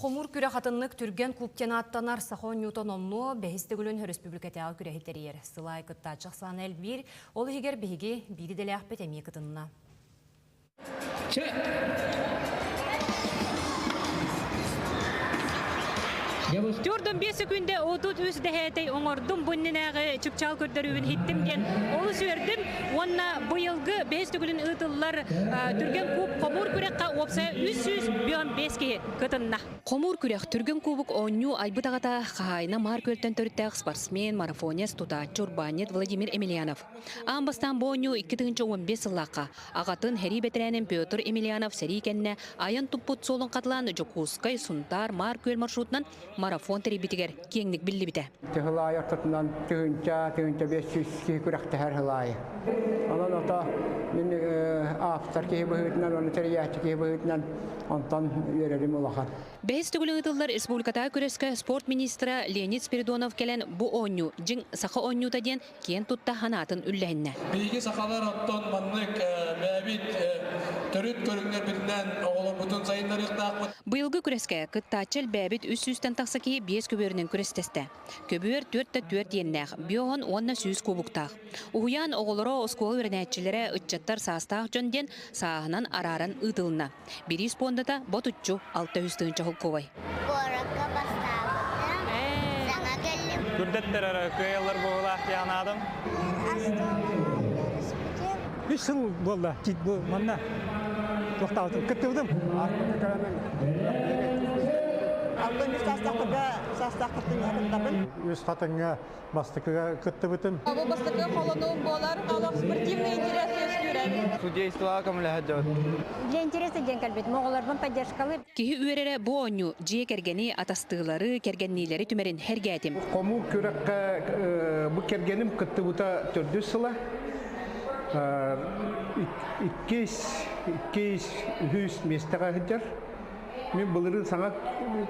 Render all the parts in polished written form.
Хомуур күрэх атыннык түргэн куб диэн ааттанар саха оонньуута номнуо бэһис төгүлүн өрөспүүбүлүкэтээҕи күрэһи тэрийэр. Сыл аайы кыттааччы ахсаана элбиир, ол иһигэр биһиги биир идэлээхпит эмиэ кытынна. Чэ! Төрдүн 5 секүндэ 33 дэһээтэй оҥордум бу иннинээҕи чыпчаал көрдөрүүбүн иһиттим диэн олус үөрдүм уонна быйылгы бэһис төгүлүн ыытыллар түргэн куб хомуур күрэххэ уопсайа 305 киһи кытынна. Хомуур күрэх түргэн кубок оонньуу айбыт аҕата хаһаайына Маар Күөлтэн төрүттээх спортсмен, марафонец, тутааччы, урбаанньыт Владимир Емельянов. Аан бастаан бу оонньуу 2015 сыллаахха аҕатын сэрии бэтэрээнин Петр Емельянов сэрии кэннэ айан туппут суолун хатылаан Дьокуускай, Сунтаар, Маар Күөл маршрутунан марафон тэрийбитигэр киэҥник биллибитэ. Тыһылаайы ортотунан тыһыынча, тыһыынча 500 киһи күрэхтэһэр сылаайы. Онон ото мин автор киһи быһыытынан, оны тэрийээччи киһи быһыытынан онтон үөрэрим улахан. Бэһис төгүл ыытыллар республикатааҕы күрэскэ спорт министра Леонид Спиридонов кэлэн бу оонньуу дьиҥ саха оонньуута диэн киэн тутта санаатын үллэһиннэ. Биһиги сахалар оттон маннык бэйэбит төрүт көрүҥнэрбитинэн оҕолорбутун сайыннарыахтаахпыт. Быйылгы күрэскэ кыттааччы элбээбит 300-тэн тахса киһи биэс көбүөрүнэн күрэстэстэ. Көбүөр түөрт да түөрт иэннээх, биоһон уонна 100 кубуктаах. Уһуйаан оҕолоро, оскуола үөрэнээччилэрэ, ыччаттар саастаах дьон диэн сааһынан арааран ыытылынна. Бириис пуондата ботуччу 600 тыһыынча холкуобай. Куоракка бастаабытым, саҥа кэллим. Күрдэттэр эрэ кыайаллар буоллаах диэн анаатым. Үс сыл буолла бу манна туохтаабытым кыттыбытым. Алтан үс саастаахтарга саастаахтартан кыттабын. Үс хатыҥҥа бастакыга кыттыбытым. Бу бастакы холонуум буолар. Олох спортивный интерес үөскүүр Судействоҕа көмөлөһө дьон. Для интереса диэн кэлбитим. Оҕолорбун поддержкалыыр. Киһи үөрэрэ бу оонньуу дьиэ кэргэни атастыылары, кэргэнниилэри түмэрин сэргээтим. Хомуур күрэххэ бу кэргэним кыттыбыта төрдүс сыла. Иккис, иккис, үһүс миэстэҕэ сылдьар. Мин былырыын саҥа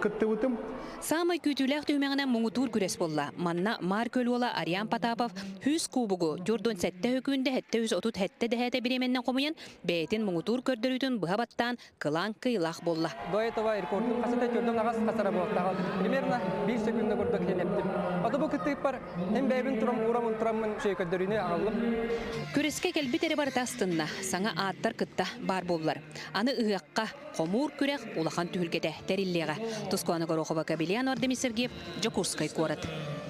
кыттыбытым. Саамай күүтүүлээх түһүмэҕинэн муҥутуур күрэс буолла. Манна Маар Күөл уола Ариан Потапов 100 кубогу 47 өкүүндэ 737 дэһээтэ бириэмэннэн хомуйан, бэйэтин муҥутуур көрдөрүүтүн быһа баттаан кылаан кыйылаах буолла. До этого рекордум хасыта төрдөн аҕас хасара буолтаҕа. Примерно биир секунда курдук хинэптим. Ото бу кыттыыппар Эн бэйэбин турам уурамын тураммын үчүгэй көрдөрүүнү аҕаллым. Күрэскэ кэлбит эрэ барыта астынна, саҥа ааттар кытта баар буоллулар. Аны ыһыахха хомуур күрэх улахан түһүлгэтэ тэриллиэҕэ. Тускуана Горохова, Кабельян Ордемис Сергеев, Дьокуускай куорат.